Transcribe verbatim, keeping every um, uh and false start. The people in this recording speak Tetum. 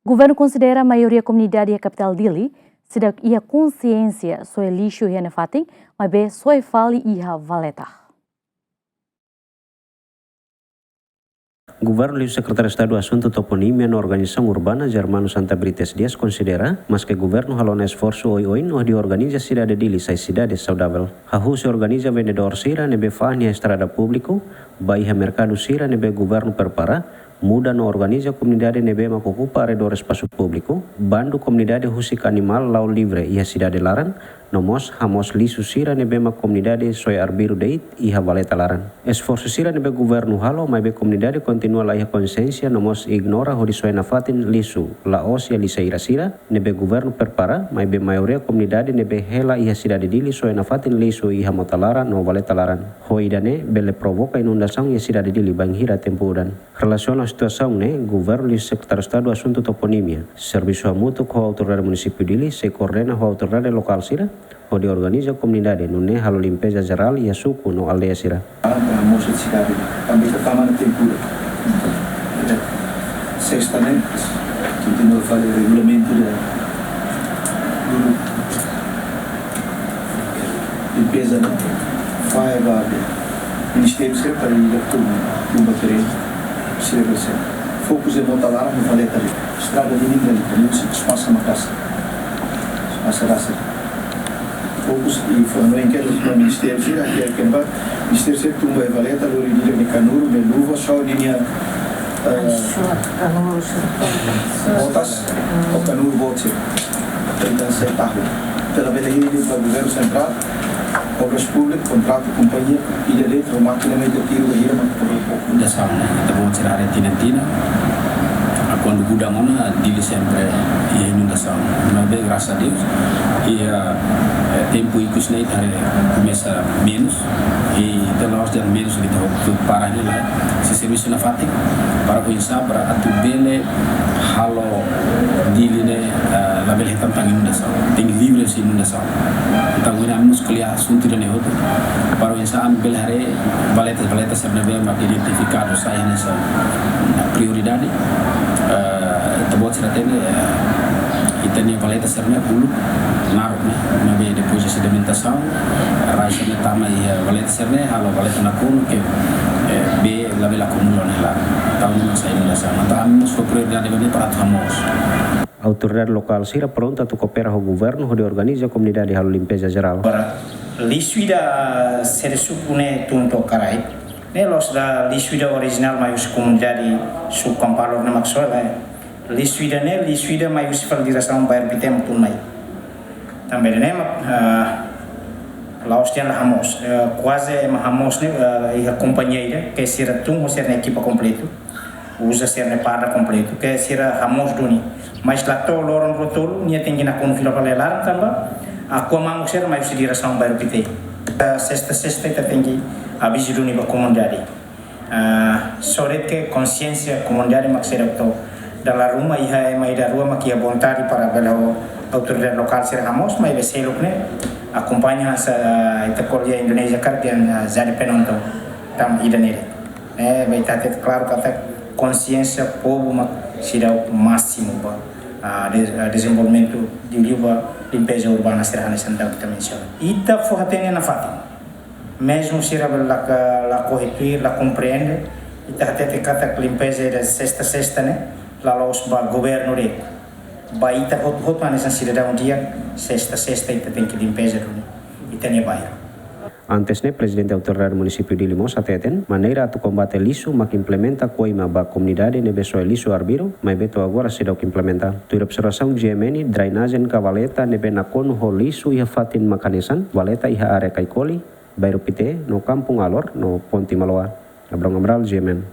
Governu konsidera maioria komunidade iha kapitál Dili seidauk iha konsiénsia soe lixu iha nia fatin, maibé soe fali iha valeta. Governu liu Sekretáriu Estadu Asuntu Toponímia no Organizasaun Urbana, Germano Santa Brites Dias, konsidera, maske governu halo ona esforsu oioin hodi organiza sidade Dili sai sidade saudavel. Hahú husi organiza vendedór sira ne'ebé fa'an iha estrada públiku, ba iha merkadu sira ne'ebé governu prepara, muda no organiza komunidade ne'ebé mak okupa arredór espasu públiku, bandu komunidade husik animál la'o livre iha sidade laran, no mós hamoos lixu sira ne'ebé mak komunidade soe arbiru de'it iha valeta laran. Esforsu sira ne'ebé governu halo, maibé komunidade kontinua la iha konsiénsia no mós ignora hodi soe nafatin lixu, la'ós iha lixeira sira ne'ebé governu prepara, maibé maioria komunidade ne'ebé hela iha sidade Dili soe nafatin lixu iha mota laran no valeta laran. Ho ida-ne'e bele provoka inundasaun iha sidade Dili bainhira tempu udan. Relasiona situasaun ne'e, governu liu Sekretáriu Estadu Asuntu Toponímia, servisu hamutuk ho Autoridade Munisípiu Dili, sei koordena ho autoridade lokál sira, hodi organiza komunidade, nune'e halo limpeza jerál iha suku no aldeia sira. Para mostra sidade, tanba ita tama iha tempu udan. Sesta ne'e, kontinua fali regulamentu da, do limpeza ne'e, fahe ba ministériu sira para ida tun, tun ba terrenu, sira ba sira. Fokus iha mota laran, iha valeta, estrada Dili, Dili, Dili, espasu maka'as. Espasu rasik. Fokus i fo no enke ministériu sira, iha kemba, ministériu sira tun ba valeta, lori ida ne'e kanuru, ne'e luva, só ninia, eh, kanuru sira. Botas, ou kanuru boot sira. Entaun sei tahu. Entaun labele hili ba governu sentrál, Obras Públikas, kontrata kompañia, ida de'it, ou mákina ne'e ita tiru ba hira, mak por pouco. Inundasaun, ita-boot sira haree tinan-tinan. Ah, kuandu udan ona, Dili sempre iha inundasaun. Maibé, grasas a Deus, iha, eh, tempu ikus ne'e ita haree komesa menus, i ita la'ós dehan menus, ita hotu para ne'e lae, sei servisu nafatin, para oinsá, para atu bele halo Dili ne'e, eh, labele hetan tan inundasaun, tenke livre husi inundasaun. Entaun, ami mós ko'alia asuntu ida-ne'e hotu, para oinsá ami bele haree valeta, valeta sira ne'ebé mak identifikadu sai hanesan prioridade. Eh, ita-boot sira hatene, eh, ita-nia valeta sira ne'e uluk naruk ne'e, maibé depois de sedimentasaun, rai sira ne'e tama iha valeta sira ne'e, halo valeta nakonu ke, eh, bee labele akumula ne'e la. Entaun ne'e mak sai inundasaun. Entaun ami mós fó prioridade ba ne'e para atu hamoos. Autoridade lokál sira prontu atu koopera ho governu hodi organiza komunidade halo limpeza jerál. Para lixu ida sira suku ne'e tun to'o karai. Ne'e la'ós lixu ida orijinál mai husi komunidade suku Kampalor ne'e mak soe lae. Lixu ida-ne'e, lixu ida mai husi fali diresaun Bairru Pité mak tun mai. Tanba ne'e mak, ah, la'ós dehan la hamoos. Eh, kuaze ema hamoos ne'e, eh, iha kompañia ida, ke sira tun ho sira-nia ekipa kompletu. Uza sira-nia parda kompletu, ke sira hamoos duni. Mas la to'o loron rua tolu, nia tenke nakonu fila fali iha laran tanba, ah, kua mamuk sira mai husi diresaun Bairru Pité. Eh, sesta, sesta ita tenke avizu duni ba komunidade. Ah, só de'it ke konsiénsia komunidade mak seidauk to'o. Dala ruma iha ema ida rua mak iha vontade para bele ho autoridade lokál sira hamoos, maibé seluk ne'e akompaña sa, ah, ita ko'alia Indonézia karik dehan, ah, jadi penonton. Entaun ida-ne'e de'it. Eh, ba ita hatete klaru katak konsiénsia povu mak seidauk másimu ba, ah, de-, ah, dezenvolvimentu liuliu ba limpeza urbana sira hanesan ita mensiona. Ita fó hatene nafatin. Mezmu sira bele la ka-, la ko'alia, la komprende, ita hatete katak limpeza ida sesta-sesta ne'e, la la'ós ba governu de'it. Ba ita hotu-hotu hanesan sidadaun di'ak, sesta-sesta ita tenke limpeza duni ita-nia bairru. Antes ne'e, Prezidente Autoridade Munisípiu Dili mós hateten, maneira atu kombate lixu mak implementa koima ba komunidade ne'ebé soe lixu arbiru, maibé to'o agora seidauk implementa. Tuir observasaun G M N, drenajen ka valeta ne'ebé nakonu ho lixu iha fatin mak hanesan, valeta iha área Kaikoli, Bairru Pité, no Kampung Alor, no Ponte Maloa. Abrão Amaral, G M N.